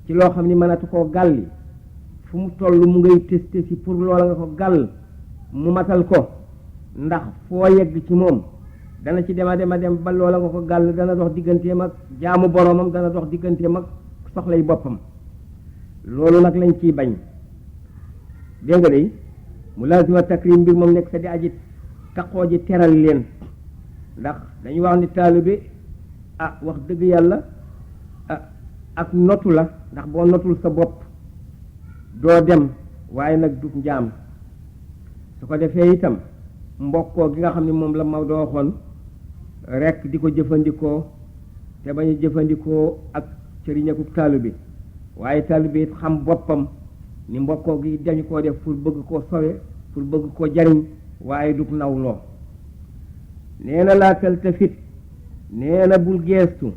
ci loo xam ni mënatu koo gàlli fu mu toll mu ngay testé si pour loola nga ko gàll mu matal ko ndax foo yegg ci moom dana ci dem ba loola nga ko gàll dana dox digganteem ak jaamu boromam dana dox digganteem ak soxlay boppam loolu nag lañ ciy bañ dégg nga de mu laazima takrim mbir moom nekk sa di aji taqoo ji teral leen ndax dañuy wax ni taalibe wax dëgg yàlla ak notu la ndax boo notul sa bopp doo dem waaye nag du njaam su ko defee itam mbokkoo gi nga xam ne moom la Maodo waxoon rekk di ko jëfandikoo te bañ a jëfandikoo ak cëriñaku taalibe waaye taalibe it xam boppam ni mbokkoo gi dañu koo def pour bëgg koo sowe pour bëgg koo jariñ waaye du nawloo nee na laa taltafit nee na bul geestu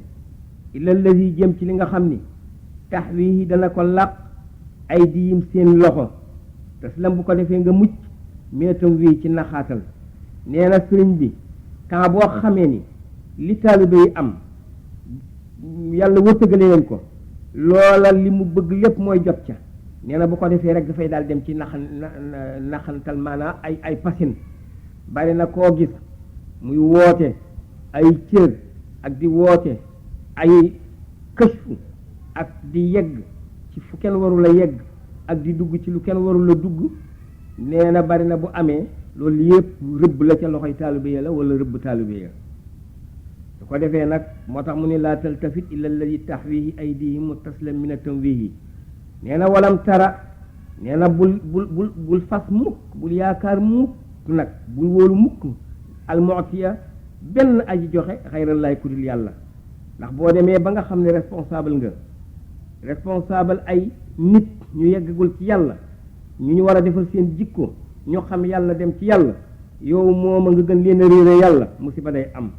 illa allazi jëm ci li nga xam ni taxwihi dana ko làq ay diyim seen loxo taslam bu ko defee nga mucc meetam wii ci naxaatal nee na sëriñ bi temps boo xamee ni li taalibe yi am yàlla wërsëgale leen ko loola li mu bëgg lépp mooy jot ca nee na bu ko defee rek dafay daal dem ci naxantal maanaa ay pasin bari na koo gis muy woote ay cër ak di woote ay kësfu ak di yegg ci fu kenn warul a yegg ak di dugg ci lu kenn warul a dugg nee na bari na bu amee loolu yëpp rëbb la ca loxoy taalibe ya la wala rëbb taalibe ya su ko defee nag moo tax mu ne laa taltafit illa alladi taxwihi aydihim taslam min tanwihi nee na walam tara nee na bul fas mukk bul yaakaar mukk nag bul wóolu mukk almu'tiya benn aji joxe xayrallaay ku dul yàlla ndax boo demee ba nga xam ne responsable ay nit ñu yeggagul ci yàlla ñu war a defal seen jikko ñu xam yàlla dem ci yàlla yow moom a nga gën leen a réere yàlla musiba day am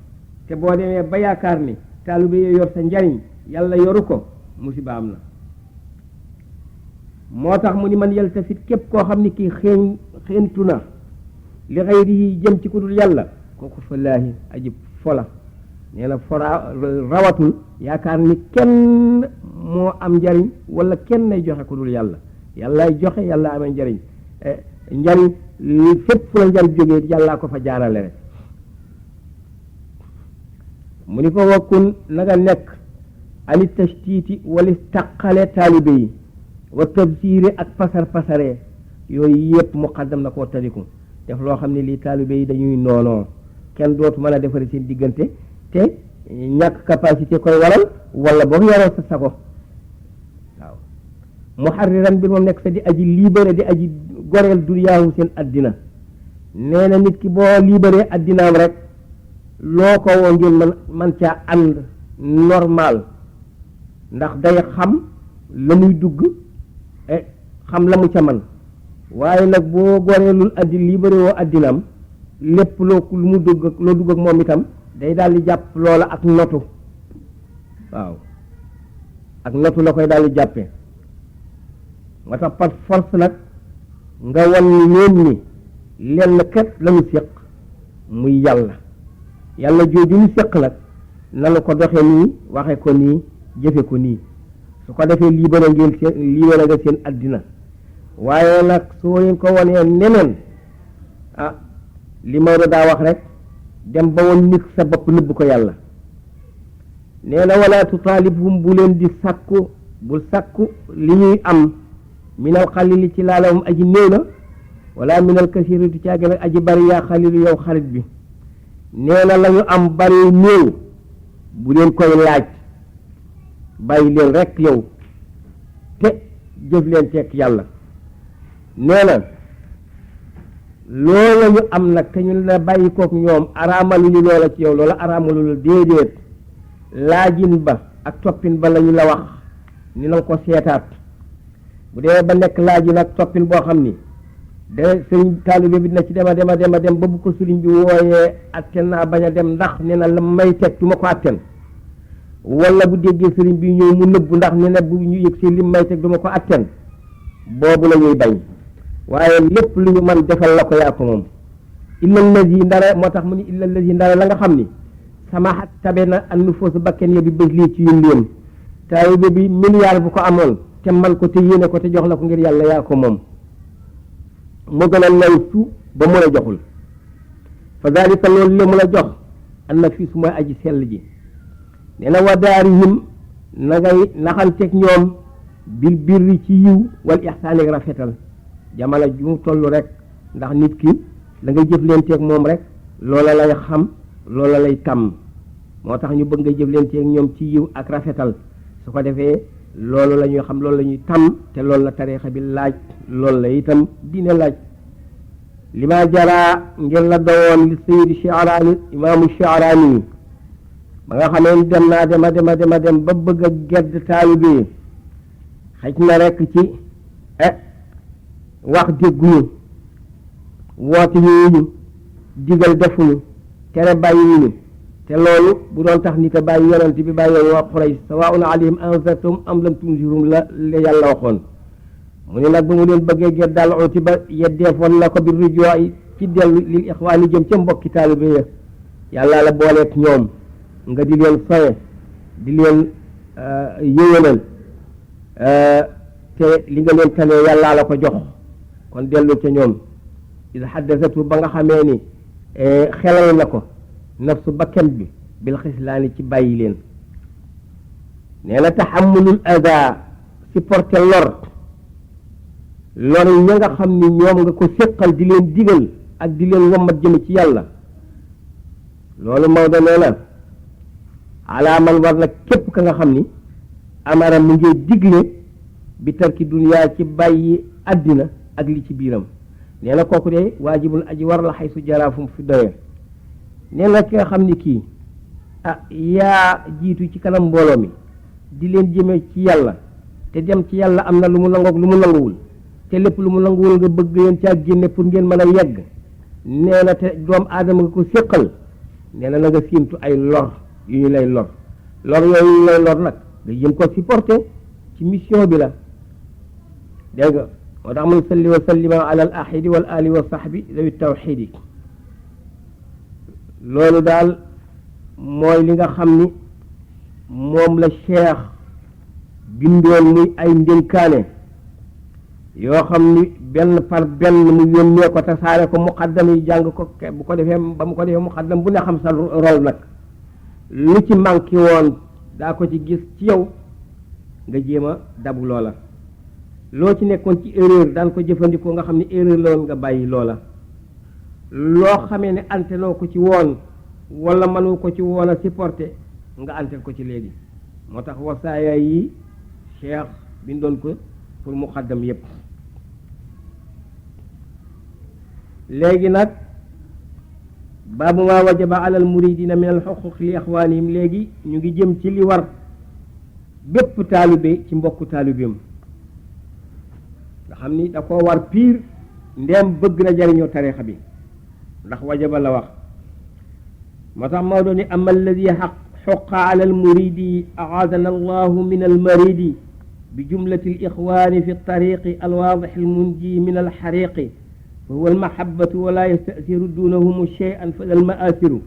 te boo demee ba yaakaar ni taalibe yi yor sa njariñ yàlla yoru ko musiba am na moo tax mu ni man yaltafit képp koo xam ni kii xeentu na li xayrihi jëm ci ku dul yàlla kooku falaahi aji fola nee na fora rawatul yaakaar ni kenn moo am njariñ wala kenn nay joxe ku dul yàlla yàllaay joxe yàlla amee njariñ njariñ fépp fu la njariñ jógee yàllaa ko fa jaarale rek mu ni ko wakkun na nga nekk ali tashtiiti wala taqale taalibe yi wa tabsiire ak pasaree yooyu yëpp muqaddam na koo tariku def loo xam ne lii taalibe yi dañuy noonoo kenn dootu mën a defari seen diggante te ñàkk capacité koy waral wala boo yoroo sa sago waaw muharriran bi moom nekk sa di aji libéré di aji goreel duniyaahu seen addina nee na nit ki boo libéré addinaam rek loo ko woo ngeen man caa ànd normal ndax day xam la muy dugg xam la mu ca man waaye nag boo goreelul libéré woo addinaam lépp lu mu dugg loo dugg ak moom itam day daal di jàpp loola ak notu waaw ak notu la koy daal di jàppe moo tax par force nag nga wan leen ni lenn kat la ñu séq muy yàlla jooju ñu séq nag nanu ko doxe nii waxe ko nii jëfe ko nii su ko defee libéré nga seen addina waaye nag soo leen ko wanee neneen li Maodo daa wax rek dem ba woon nit sa bopp nëbb ko yàlla nee na wala tutaalibhum bu leen di sakku bul sakku li ñuy am minal xalili ci laalawum aji néew na wala minal kasiri du caage nag aji bari yaa xalilu yow xarit bi nee na la ñu am bari néew bu leen koy laaj bàyyi leen rek yow te jëf leen tekk yàlla nee na loola ñu am nag te ñu la bàyyi kook ñoom araamaluñu loola ci yow loola araamaluñu déedéet laajin ba ak toppin ba la ñu la wax ni na ko seetaat bu dee ba nekk laajin ak toppin boo xam ni de sëriñ taalibe bi dina ci dem ba bu ko sëriñ bi wooyee atten naa bañ a dem ndax ne na la may teg du ma ko atten wala bu déggee sëriñ bi ñëw mu nëbbu ndax ne na bu ñu yëg si lim may teg du ma ko atten boobu la ñuy bañ waaye lépp lu ñu man defal la ko yaa ko moom illa allazi ndara moo tax mu ni illa allazi ndara la nga xam ni sama xat tabe na an nu foosu bakken ya bi bés lii ci yun leen taalibe bi milliard bu ko amoon te man ko te yéene ko te jox la ko ngir yàlla yaa ko moom moo gën a nay su ba mu la joxul fa dalika loolu le mu la jox an na fii su mooy aji sell ji nee na wa daarihim na ngay naxanteeg ñoom bil birri ci yiw wal ihsaani rafetal jamono ju mu toll rek ndax nit ki la ngay jëflanteeg moom rek loola lay xam loola lay tàmm moo tax ñu bëgg nga jëflanteeg ñoom ci yiw ak rafetal su ko defee loolu la ñuy xam loolu la ñuy tàmm te loolu la tariixa bi laaj loolu la itam diine laaj li ma jaraa ngir la dowoon li sayidi Sha'raani imaamu Sha'raani ba nga xamee ni dem naa dem ba bëgg a gedd taalibe bi xëj na rekk ci wax dégguñu woote yuñu digal defuñu tere bàyyiwuñu te loolu bu doon tax nit a bàyyi yonent bi bàyyi yoon waa Quraysh sawaa'un alayhim anzartum am lam tunzirum la yàlla waxoon mu ne nag bu mu leen bëggee gedd daal uti ba yeddeefoon na ko bi rujooy ci dellu lil ixwaani jëm ca mbokki taalibe ya yàlla la booleeg ñoom nga di leen sowe di leen yëwénal te li nga leen tanee yàllaa la ko jox kon dellu ca ñoom is xaddasatu ba nga xamee ni xelal na ko nafsu bakkan bi bil xislaani ci bàyyi leen nee na taxamulul ada supporté lor yi ña nga xam ni ñoom nga ko séqal di leen digal ak di leen wommat jëme ci yàlla loolu Maodo nee na alaa man war na képp ka nga xam ni amara mu ngi digle bi tarki duniyaa ci bàyyi àddina ak li ci biiram nee na kooku de waajibul aji war la xay su jaraafum fi doye nee na ki nga xam ni kii yaa jiitu ci kanam mbooloo mi di leen jëme ci yàlla te dem ci yàlla am na lu mu nangoog lu mu nanguwul te lépp lu mu nanguwul nga bëgg leen caa génne pour ngeen mën a yegg nee na te doomu aadama nga ko séqal nee na nga séentu ay lor yu ñu lay lor yooyu ñu lay lor nag nga jëm ko supporté ci mission bi la dégg nga moo tax mun salli wa sallima ala al ahidi wal ali wa sahbi dawi tawxidi loolu daal mooy li nga xam ni moom la cheikh bindoon muy ay ndénkaane yoo xam ni benn par benn mu yónnee ko tasaare ko muqaddam yi jàng ko bu ko defee ba mu ko defee muqaddam bu ne xam sa rol nag lu ci manqué woon daa ko ci gis ci yow nga jéem a dabu loola loo ci nekkoon ci erreur daan ko jëfandikoo nga xam ni erreur la woon nga bàyyi loola loo xamee ne anteloo ko ci woon wala mënu ko ci woon a supporté nga antel ko ci léegi moo tax wasaaya yi cheikh bindoon ko pour muqaddam yépp léegi nag baabu ma wajaba alal muridina min al xuquq li ixwaanihim léegi ñu ngi jëm ci li war bépp taalibe ci mbokku taalibeem nga xam ni da koo war piir ndeem bëgg na jariñoo tarixa bi ndax wajaba la wax moo tax Maodo ni ama alladi xuqa ala al muridi aadana allahu min al maridi bi jumlati al ixwaani fi tariqi alwaadix al munji min al xariqi فهو المحبة ولا يستأثر دونهم شيئا فلا المآثر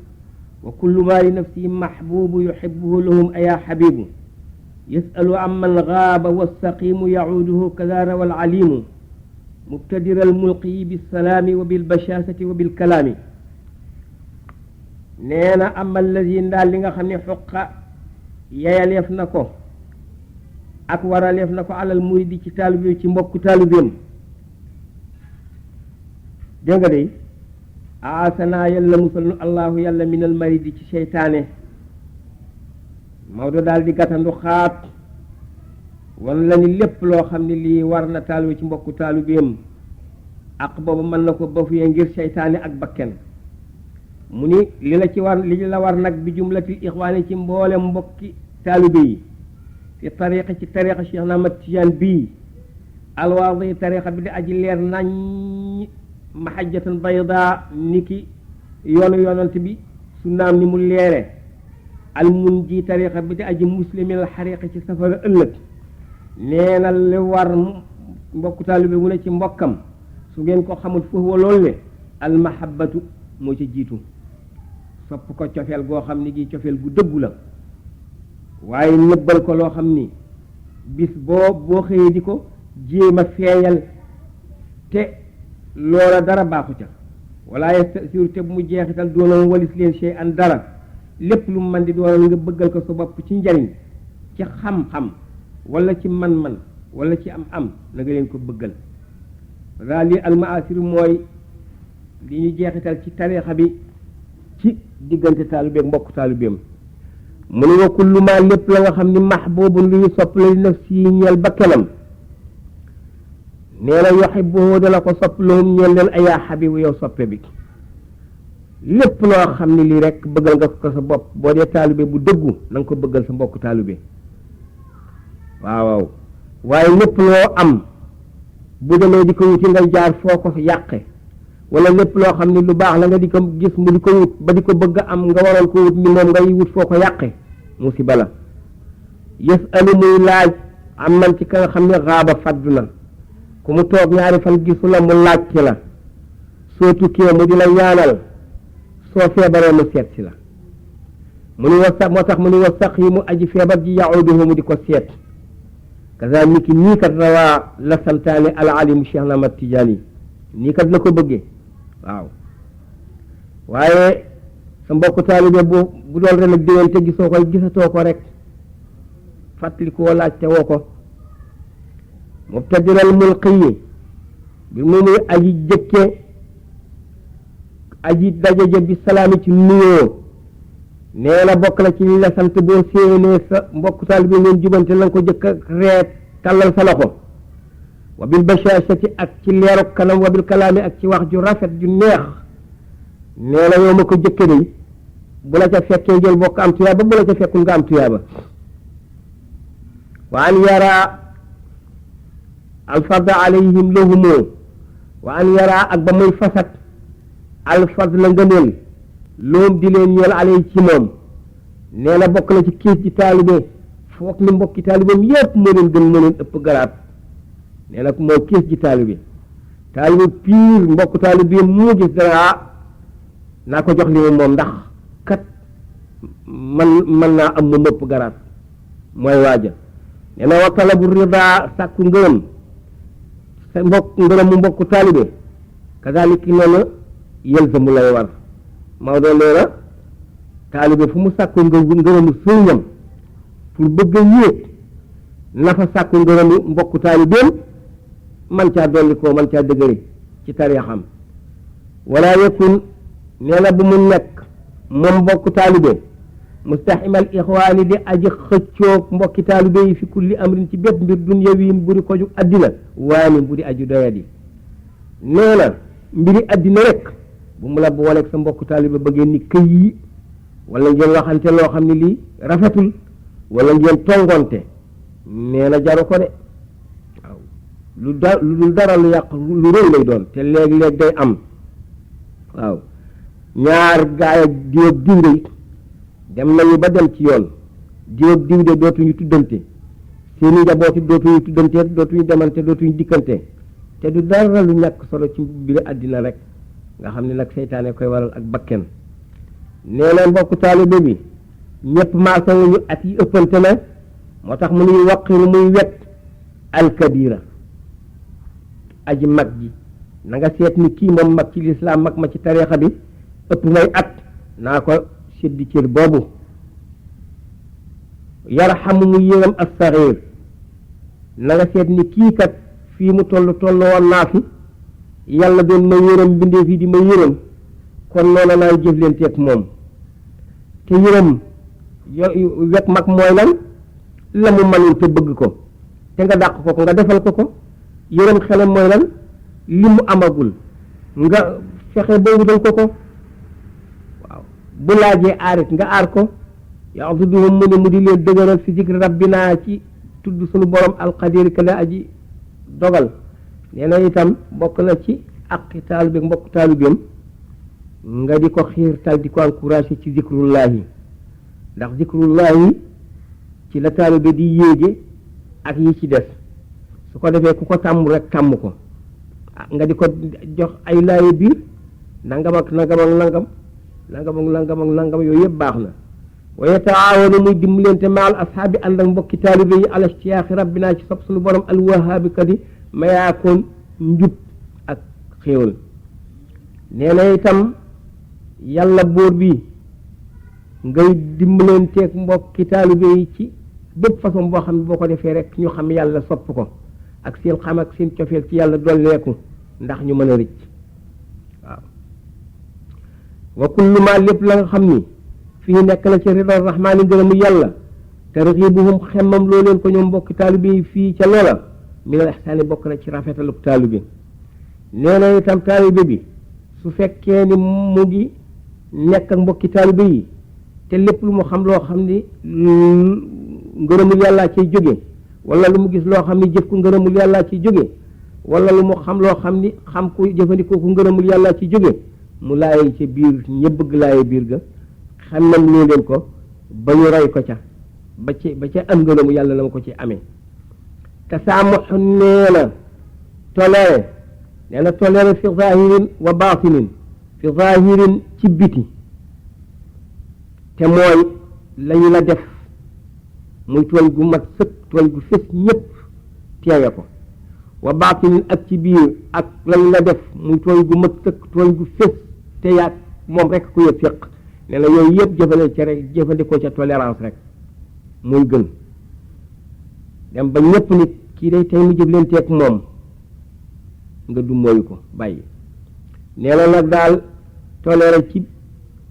وكل ما لنفسه محبوب يحبه لهم أيا حبيب يسأل عمن غاب والسقيم يعوده كذا روى العليم مبتدر الملقي بالسلام وبالبشاسة وبالكلام نينا أما الذين دال لنغا خمني حق ياليف نكو أكوار ياليف نكو على المريد كتالبي كمبك كتالبيم dégg nga de aasana yàlla musal nu allahu yàlla minal maridi ci seytaane Maodo daal di gàttandu xaat wan la ni lépp loo xam ne lii war na taalibe ci mbokku taalibeem ak boobu mën na ko ba fuyee ngir seytaane ak bakken mu ni li la ci war li la war nag bi jumlatil ixwaani ci mboole mbokki taalibe yi fi tariqa ci tariqa Cheikh na Ahmad Tijaan bii alwaadi tariqa bi di aji leer nañ mahajjatan bayda niki yoonu yonant bi sunnaam ni mu leere almun ji tariqa bi di aji muslimin xariqa ci safara ëllëg nee na li war mbokku taalibe mu ne ci mbokkam su ngeen ko xamul foofu loolu le almahabatu moo ci jiitu sopp ko cofeel goo xam ni gi cofeel gu dëggu la waaye nëbbal ko loo xam ni bis boo xëyee di ko jéem a feeñal te loola dara baaxu ca wala yastasiru te bu mu jeexital doonoon walis leen shay an dara lépp lu mu man di doonoon nga bëggal ko sa bopp ci njariñ ci xam-xam wala ci man-man wala ci am na nga leen ko bëggal daal li almaasiru mooy li ñu jeexital ci tariixa bi ci diggante taalibeeg mbokk taalibeem mu ne wa kullu ma lépp la nga xam ni mahbubun lu ñu sopp la li nafsi ñeel bakkanam nee na yuhibbuhu dana ko sopp lahum ñeel leen ayaa xabibu yow soppe bi lépp loo xam ne lii rek bëggal nga ko sa bopp boo dee taalibe bu dëggu na nga ko bëggal sa mbokk taalibe waaw waaye lépp loo am bu demee di ko wuti nga jaar foo ko yàqe wala lépp loo xam ne lu baax la nga di ko gis mu di ko wut ba di ko bëgg a am nga waroon ko wut ni moom ngay wut foo ko yàqe musiba la yasalu muy laaj am man ci ka nga xam ne xaaba faddu na ku mu toog ñaari fan gisu la mu laaj ci la soo tukkee mu di la ñaanal soo feebaree mu seet si la mu ni wa moo tax mu ni wa sax yi mu aji feebar ji yahuduhu mu di ko seet kazalika nii kat rawaa la santaane al alimu Cheikh na Ahmad Tijaani nii kat la ko bëggee waaw waaye sa mbokk taalibe bu doon ren ak déwén te gisoo ko gisatoo ko rek fàttali ko laajte woo ko mubtadiral mulqiyi bi mu muy aji jëkke aji dajaje bi salaami ci nuyoo nee na bokk na ci li la sant boo séenee sa mbokk taalibe ngeen jubante la nga ko jëkk reet tàllal sa loxo wa bil bashashati ak ci leeru kanam wa bil kalaami ak ci wax ju rafet ju neex nee na yow ma ko jëkke day bu la ca fekkee ngeen bokk am tuyaaba bu la ca fekkul nga am tuyaaba wa an yara alfadla alayhim lahumoo wa an yara ak ba muy fasat alfadla ngëneel loom di leen ñeel alay ci moom nee na bokk na ci kiis ci taalibe foog ni mbokki taalibeem yépp moo leen gën moo leen ëpp garaat nee na moo kiis ci taalibe piir mbokk taalibeem mu gis dara naa ko jox li moom ndax kat man naa am mu mëpp garaat mooy waaja nee na wa talabu rida sàkku ngërëm sa ngërëm mu mbokk taalibe kazalika noonu yelzamu lay war Maodo nee na taalibe fu mu sàkku ngërëmu sëriñam pour bëgg a yéeg na fa sàkku ngërëmu mbokku taalibeem man caa dolli ko man caa dëgëre ci tariixam wala yakun nee na bu mu nekk moom mbokku taalibe mustaximal ixwaani di aji xëccoog mbokki taalibe yi fi kulli amrin ci bépp mbir dunyawiim bu di ko jug addina waani bu di aju doyadi nee na mbiri addina rek bu mu la booleeg sa mbokku taalibe bëggee ni këy yi wala ngeen waxante loo xam ne lii rafetul wala ngeen tongonte nee na jaru ko de waaw lu dul dara lu yàq lu rëy lay doon te léeg-léeg day am waaw ñaar gaay ak diw ak diw de dem nañu ba dem ci yoon diw ak diw de dootuñu tuddante seeni njabooti dootuñu tuddante dootuñu demante dootuñu dikkante te du dara lu ñàkk solo ci biir àddina rek nga xam ne nag seytaane koy waral ak bakken nee na mbokku taalibe bi ñëpp maasawuñu at yi ëppante na moo tax mu nuy waqiru muy wet alkabira aji mag ji na nga seet ni kii moom mag ci lislaam mag ma ci tariixa bi ëpp may at naa ko seddi cër boobu yarxamu mu yërëm as-saxiir na nga seet ni kii kat fii mu toll woon naa fi yàlla doon ma yërëm bindee fii di ma yërëm kon noonu laay jëflanteeg moom te yërëm wet mag mooy lan la mu mënul te bëgg ko te nga dàq ko nga defal ko yërëm xelam mooy lan li mu amagul nga fexe ba wutal ko waaw bu laajee aarit nga aar ko yaa duduhum mu ne mu di leen dëgëral fi zikri rabbina ci tudd suñu borom alqadir ka la aji dogal nee na itam bokk na ci ak taalibe mbokk taalibeem nga di ko xiirtal di ko encouragé ci zikrullahi ndax zikrullahi ci la taalibe di yéege ak yi ci des su ko defee ku ko tàmm rek tàmm ko nga di ko jox ay laaye biir nangam ak nangam ak nangam nangam ak nangam ak nangam yooyu yëpp baax na wa yataawanu muy dimbalante maal ashaabi ànd ak mbokki taalibe yi ala istiyaaxi rabbinaa ci sopp suñu borom alwahaabi kadi mayaakoon njub ak xéewal nee na itam yàlla buur bi ngay dimbalanteeg mbokki taalibe yi ci bépp façon boo xam ne boo ko defee rek ñu xam yàlla sopp ko ak seen xam ak seen cofeel ci yàlla dolleeku ndax ñu mën a rëcc waaw wa kullu ma lépp la nga xam ni fii nekk na ci ridal rahmaani ngërëmu yàlla tarxibuhum xemmam loo leen ko ñoom mbokki taalibe yi fii ca loola minal ihsaani bokk na ci rafetaluk taalibe nee na itam taalibe bi su fekkee ni mu ngi nekk ak mbokki taalibe yi te lépp lu mu xam loo xam ni ngërëmul yàllaa ciy jóge wala lu mu gis loo xam ni jëf ko ngërëmul yàllaa ciy jóge wala lu mu xam loo xam ni xam ko jëfandikoo ko ngërëmul yàllaa ciy jóge mu laaye ci biir ñëpp bëgg laaye biir ga xemmam loo leen ko ba ñu roy ko ca ba ca am ngërëmu yàlla na ma ko ci amee tasaamuxu nee na toléré nee na toléré fi zahirin wa batinin fi zahirin ci biti te mooy lañu la def muy tooñ gu mat sëkk tooñ gu fës ñëpp teewe ko wa batinin ak ci biir ak lañu la def muy tooñ gu mat sëkk tooñ gu fës te yaag moom rek ku yëg féq nee na yooyu yëpp jëfale ca rek jëfandikoo ca tolérance rek muy gën dem ba ñëpp nit kii day tey mu jëflanteeg moom nga du mooyu ko bàyyi nee na nag daal toléré ci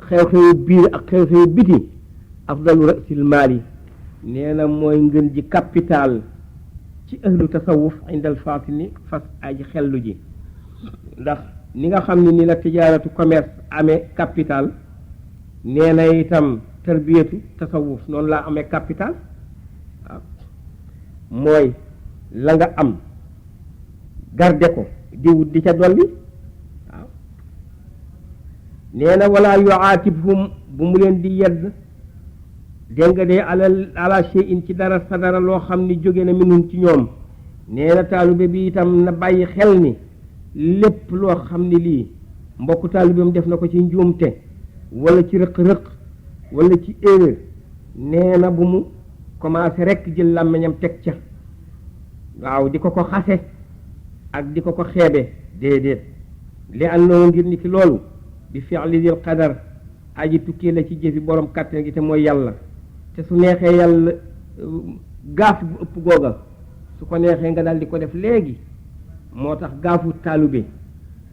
xew-xewu biir ak xew-xewu biti afdalu rasil maali nee na mooy ngën ji capital ci ahlu tasawuf indal faatini fas aji xellu ji ndax ni nga xam ne ni la tijaaratu commerce amee capital nee na itam tarbiyatu tasawuf noonu laa amee capital waaw mooy la nga am garde ko di wut di ca dolli waaw nee na wala yuaatibhum bu mu leen di yedd dégg nga dee ala shay'in ci dara sa dara loo xam ni jóge na minhum ci ñoom nee na taalibe bi itam na bàyyi xel ni lépp loo xam ni lii mbokku taalibeem def na ko ci njuumte wala ci rëq-rëq wala ci erreur nee na bu mu commencé rek jël làmmiñam teg ca waaw di ko xase ak di ko xeebe déedéet li àndoo ngir ni ki loolu bi fi'li dil qadar aji tukkee la ci jëfi borom kàttan gi te mooy yàlla te su neexee yàlla gaaf bu ëpp googa su ko neexee nga daal di ko def léegi moo tax gaafu taalibe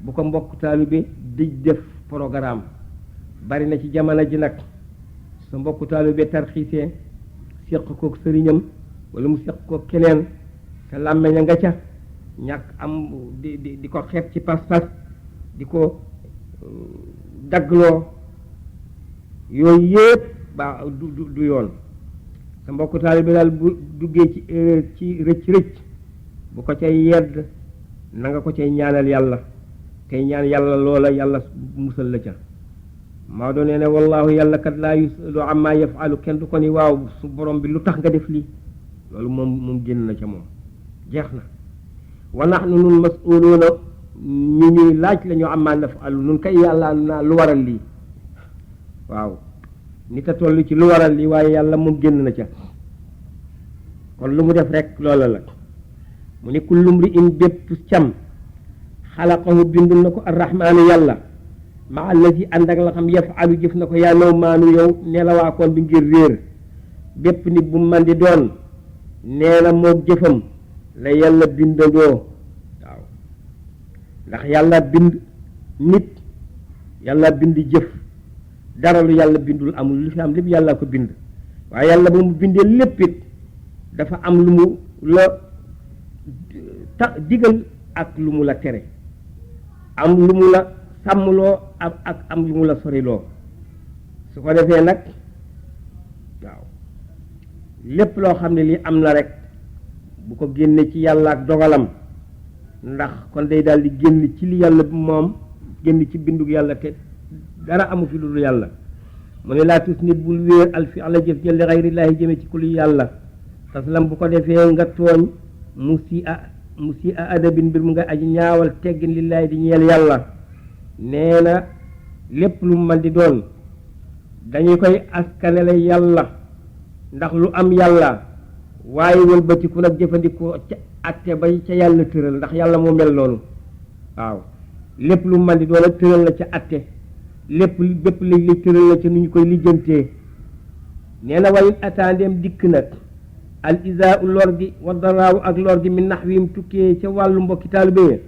bu ko mbokk taalibe di def programme bari na ci jamono ji nag sa mbokku taalibe tarxiisee séq kook sëriñam wala mu séq kook keneen te làmmeña nga ca ñàkk am di ko xeet ci pas-pas di ko daggloo yooyu yëpp ba du yoon sa mbokku taalibe daal bu duggee ci erreur ci rëcc bu ko cay yedd na nga ko cay ñaanal yàlla tey ñaan yàlla loola yàlla musal la ca maa doon nee ne wallaahu yàlla kat laa yusalu amma yafalu kenn du ko ni waaw su borom bi lu tax nga def lii loolu moom génn na ca moom jeex na wa nahnu nun mas'uluuna ñu ñuy laaj la ñu amma nafalu nun kay yàlla naa lu waral lii waaw nit a toll ci lu waral lii waaye yàlla moom génn na ca kon lu mu def rek loola la mu ne kullu mri'in bépp cam xalaqahu bindul na ko arrahmaanu yàlla ma allazi ànd ak la xam yafalu jëf na ko yaa naw maanu yow nelawaakoon bi ngir réer bépp nit bu man di doon nee na moo jëfam la yàlla bindandoo waaw ndax yàlla bind nit yàlla bind jëf dara lu yàlla bindul amul lu fi am lépp yàlla ko bind waaye yàlla ba mu bindee lépp it dafa am lu mu la digal ak lu mu la tere am lu mu la sàmmloo ak am lu mu la soriloo su ko defee nag waaw lépp loo xam ne lii am na rek bu ko génne ci yàlla ak dogalam ndax kon day daal di génn ci li yàlla moom génn ci bindug yàlla te dara amu fi lu dul yàlla mu ne laa tus nit bul wéer al fi ala jëf jël li xayrillaahi jëme ci ku lu yàlla taslam bu ko defee nga tooñ musi a adabin mbir mu nga aji ñaawal teggin lillaahi di ñeel yàlla nee na lépp lu mu man di doon dañu koy askanele yàlla ndax lu am yàlla waaye wëlbatiku nag jëfandikoo ca atte bay ca yàlla tëral ndax yàlla moo mel noonu waaw lépp lu man di doon tëral la ca atte lépp bépp li tëral la ca nu ñu koy lijjantee nee na wayin attendeem dikk nag al isaa u lor gi wa daraawu ak lor gi min nax wim tukkee ca wàllu mbokki taalibe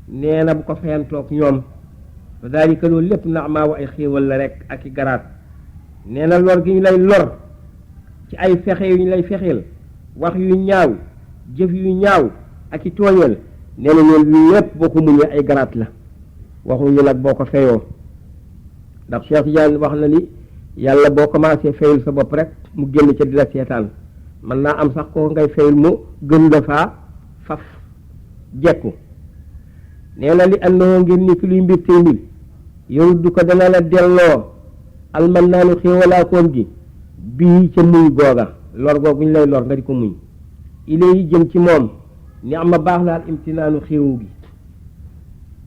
nee na bu ko fayantoog ñoom fa daalika loolu lépp naxmaa wa ay xéewal la rek ak i garaat nee na lor gi ñu lay lor ci ay fexe yu ñu lay fexeel wax yu ñaaw jëf yu ñaaw ak i tooñal nee na loolu lépp boo ko muñee ay garaat la waxuñu nag boo ko feyoo ndax Cheikh Tidiane wax na ni yàlla boo commencé fayul sa bopp rek mu génn ca di la seetaan mën naa am sax koo ngay fayul mu gën la faa faf jekku nee na li àndoo ngir ni ki luy mbir tey mbir yow du ko dana la delloo alman naanu xéewalaakoon gi bii ca muñ googa lor googu ñu lay lor nga di ko muñ ilay jëm ci moom ni am ma baax laal imtinaanu xéewu gi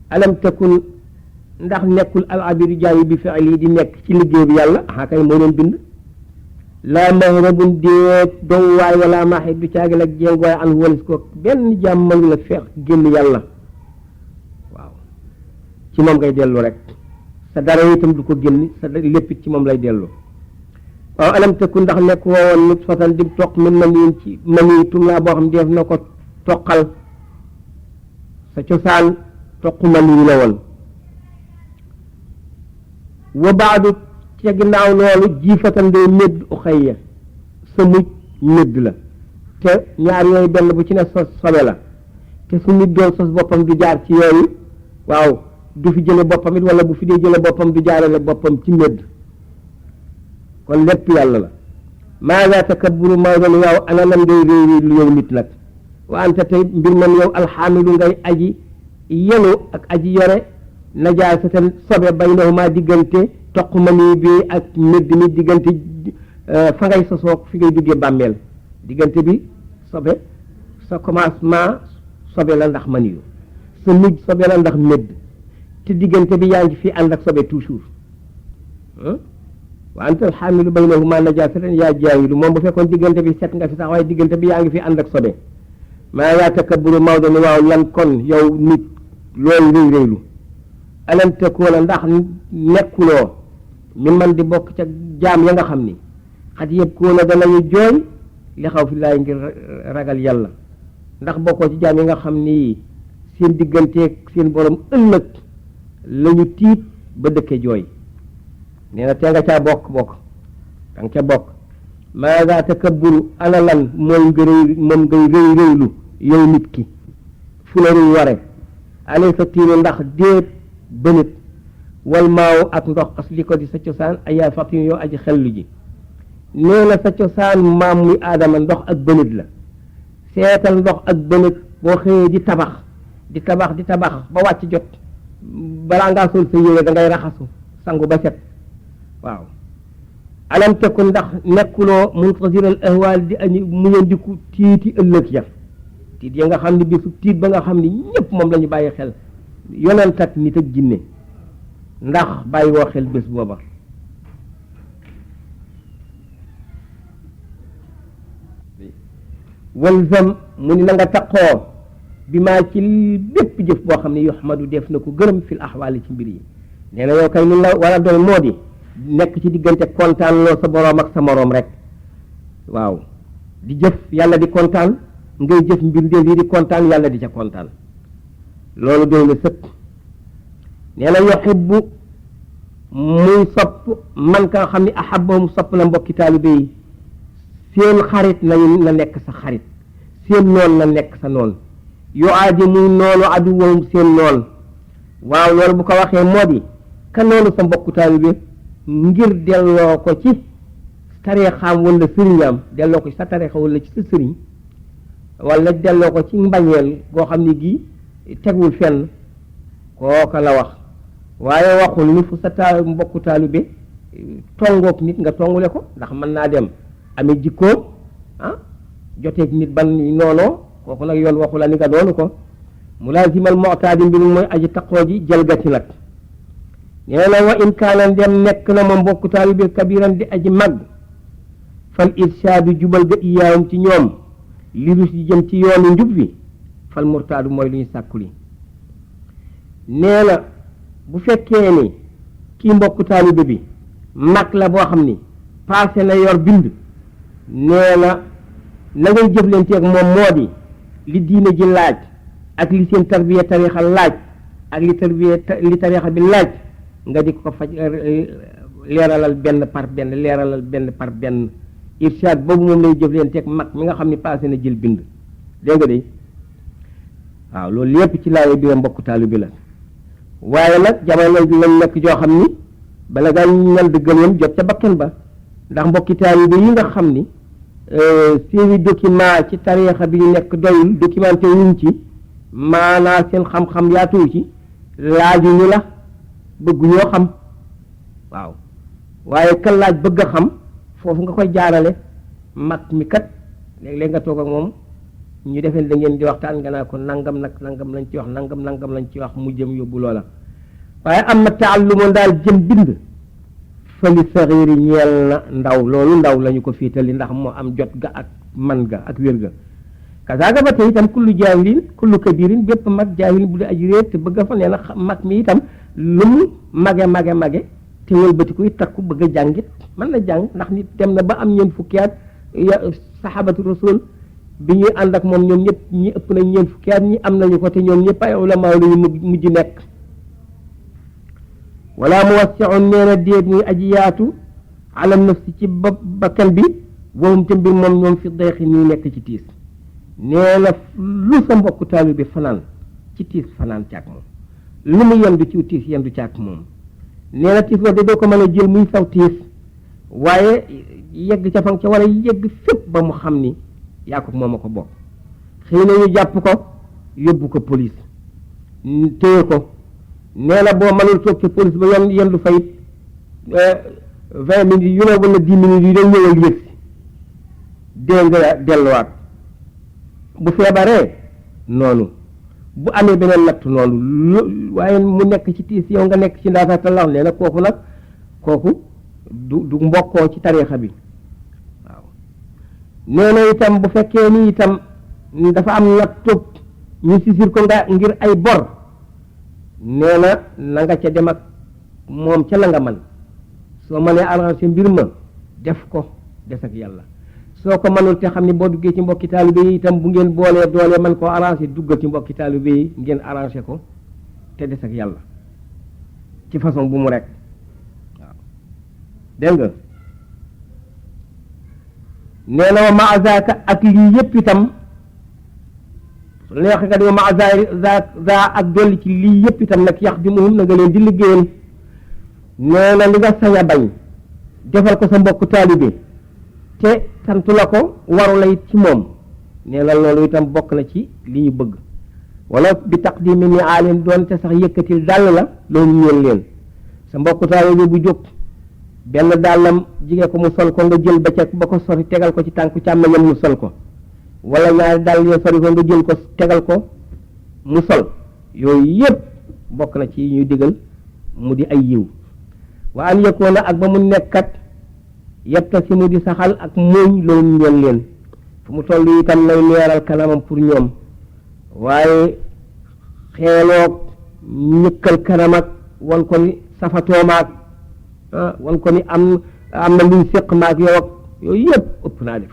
alam takun ndax nekkul al abidu jaayi bi fi'li di nekk ci liggéey bi yàlla ah kay moo leen bind laa mahrabun déet doom waay wala maaxit du caagil ak jéng waay an walis ko benn jaam mënu la feex génn yàlla waaw ci moom ngay dellu rek sa dara itam du ko génn sa léppit ci moom lay dellu waaw alam takun ndax nekk woowoon nit fatan dim toq min maniin ci manii tumlaa boo xam def na ko toqal sa cosaan toq manii la woon wa baadu ca ginnaaw loolu jiifatan day médd uxayya sa mujj médd la te ñaar yooyu benn bu ci ne sos sobe la te su nit doon sos boppam du jaar ci yooyu waaw du fi jële boppam it wala bu fi dee jële boppam du jaarale boppam ci médd kon lépp yàlla la maaga takabburu mawdan yow ana lan ngay réy lu yow nit nag wa anta tey mbir man yow alxaamilu ngay aji yenu ak aji yore najaasatan sobe baynahuma diggante toq mani bi ak médd mi diggante fa ngay sosoog fi ngay duggee bàmmeel diggante bi sobe sa commencement sobe la ndax mani yu sa mujj sobe la ndax médd te diggante bi yaa ngi fi ànd ak sobe toujours wa anta alxaamilu baynahuma najaasatan yaa jaahilu moom bu fekkoon diggante bi set nga fi sax waaye diggante bi yaa ngi fi ànd ak sobe maa yaa takabburu mawdo ni waaw lan kon yow nit loolu réy réylu alam takuuna ndax nekkuloo mi man di bokk ca jaam ya nga xam ni xat yëpp kuuna danañu jooy li xaw fi laay ngir ragal yàlla ndax bokkoo ci jaam yi nga xam ni seen digganteeg seen borom ëllëg la ñu tiit ba dëkke jooy nee na tee nga caa bokk da nga ca bokk maaga takabburu ana lan mooy nga rëy moom ngay rëy rëylu yow nit ki fu la ruy ware alay sa tiinu ndax déet bënit wal maaw ak ndox as li ko di sa cosaan ayaa fatin yow aji xellu ji nee na sa cosaan maam muy aadama ndox ak bënit la seetal ndox ak bënit boo xëyee di tabax ba wàcc jot balaa ngaa sol sa yére da ngay raxasu sangu ba set waaw alam tekku ndax nekkuloo muntasiral ahwaal di añi muñandiku tiiti ëllëg ya tiit ya nga xam ne bisu tiit ba nga xam ne ñëpp moom la ñu bàyyi xel yonent ak nit ak jinne ndax bàyyi woo xel bés booba walzam mu ni na nga taqoo bi maa ci bépp jëf boo xam ne yuhmadu def na ko gërëm fil ahwaali ci mbir yi nee na yow kay nun la war a doon moo di nekk ci diggante kontaan loo sa boroom ak sa moroom rek waaw di jëf yàlla di kontaan ngay jëf mbindeef yi di kontaan yàlla di ca kontaan loolu doy na sëkk nee na yuhibbu muy sopp man ka nga xam ne ahabbahum sopp na mbokki taalibe yi seen xarit na nekk sa xarit seen noon na nekk sa noon yoo aadi muy noonu aduwahum seen noon waaw loolu bu ko waxee moo di ka noonu sa mbokku taalibe ngir delloo ko ci tareexaam wala sëriñam delloo ko ci sa tareexa wala ci sa sëriñ wala delloo ko ci mbañeel goo xam ne gii tegul fenn kooka la wax waaye waxul ni fu sa mbokku taalibe tongoog nit nga tongule ko ndax mën naa dem amee jikkoom joteeg nit ban noonoo kooku nag yoon waxu la ni nga doonu ko mulaazimal mu'taadi mbir mooy aji taqoo ji jalgati nag nee na wa in kaana ndem nekk na moom mbokku taalibe kabiran di aji mag fal irshaadu jubal ga iyaawum ci ñoom li rus di jëm ci yoonu njub wi fal murtaadu mooy lu ñu sàkkuli nee na bu fekkee ni kii mbokku taalibe bi mag la boo xam ni passé na yor bind nee na la ngay jëflanteeg moom moo di li diine ji laaj ak li seen tarbiya tarixa laaj ak li tarixa bi laaj nga di ko faj leeralal benn par benn irshad boobu moom lay jëflanteeg mag mi nga xam ni passé na jël bind dégg nga de waaw loolu lépp ci laaye bi mbokku taalibe bi la waaye nag jamono lañ nekk joo xam ni bala ngaa ñal dëggal jot ca bakken ba ndax mbokki taalibe yi nga xam ni seeni document ci tariixa bi ñu nekk doyul documenté wuñ ci maanaa seen xam-xam yaatuwu ci laaju ñu la bëgg ñoo xam waaw waaye kan laaj bëgg a xam foofu nga koy jaarale mag mi kat léeg-léeg nga toog ak moom ñu defee da ngeen di waxtaan nga naa ko nangam lañ ci wax nangam lañ ci wax mu jëm yóbbu loola waaye am na taallumoon daal jëm bind fali saxiiri ñeel na ndaw loolu ndaw lañu ko fiitali ndax moo am jot ga ak man ga ak wér ga kasaaga ba tey itam kullu jaahilin kullu kabirin bépp mag jaahilin bu di aji réer te bëgg fa nee na mag mi itam lu mu mage te wëlbati kuy takku bëgg a jàngit mën na jàng ndax nit dem na ba am ñeent fukki at sahabatu rasul bi ñuy ànd ak moom ñoom ñëpp ñi ëpp nañ ñeent fukki at ñi am nañu ko te ñoom ñëpp ay ulama lañu mujj nekk wala muwassi'un nee na déet muy aji yaatu ala nafsi ci bakkan bi woom te mbir moom ñoom fi dayxi ñuy nekk ci tiis nee na lu sa mbokku taalibe bi fanaan ci tiis fanaan caag moom lu mu yendu ci tiis yendu caag moom nee na tiis la doo ko mën a jël muy saw tiis waaye yegg ca fan ca war a yegg fépp ba mu xam ni yaa ko moom a ko bokk xëy na ñu jàpp ko yóbbu ko police téye ko nee na boo mënul toog ci police ba yendu fayit 20 minutes yu ne wala 10 minutes yu day ñëwal yëg si dee nga delluwaat bu feebaree noonu bu amee beneen natt noonu waaye mu nekk ci tiis yow nga nekk ci ndaata talax nee na kooku nag kooku du mbokkoo ci tariixa bi waaw nee na itam bu fekkee ni itam dafa am nattub ñu sisir ko nga ngir ay bor nee na nga ca dem ak moom ca la nga man soo mënee arrangé mbir ma def ko des ak yàlla soo ko mënul te xam ni boo duggee ci mbokki taalibe yi itam bu ngeen boolee doolee man koo arrangé duggal ci mbokki taalibe yi ngeen arrangé ko te des ak yàlla ci façon bu mu rek waaw dégg nga nee na wa maazaka ak lii yëpp itam su la neexee nga di wa maaza ak dolli ci lii yëpp itam nag yax di muhum na nga leen di liggéeyal nee na li nga sañ a bañ defal ko sa mbokku taalibe te santu la ko waru la it ci moom nee na loolu itam bokk na ci li ñu bëgg wala bi taqdimi ni aaleen doon te sax yëkkatil dàll la loolu ñeel leen sa mbokku taalibe bu jóg benn dàllam jige ko mu sol ko nga jël ba ko sori tegal ko ci tànku càmmoñam mu sol ko wala ñaari dàll yoo sori ko nga jël ko tegal ko mu sol yooyu yëpp bokk na ci ñuy digal mu di ay yiw wa an yëkkoona ak ba mu nekkat yetta si mu di saxal ak muuñ loolu ñeel leen fu mu toll itam lay leeral kanamam pour ñoom waaye xeeloog ñëkkal kanam ak wan ko ni safatoomaak wan ko ni am na luñ séq maak yow ak yooyu yëpp ëpp naa def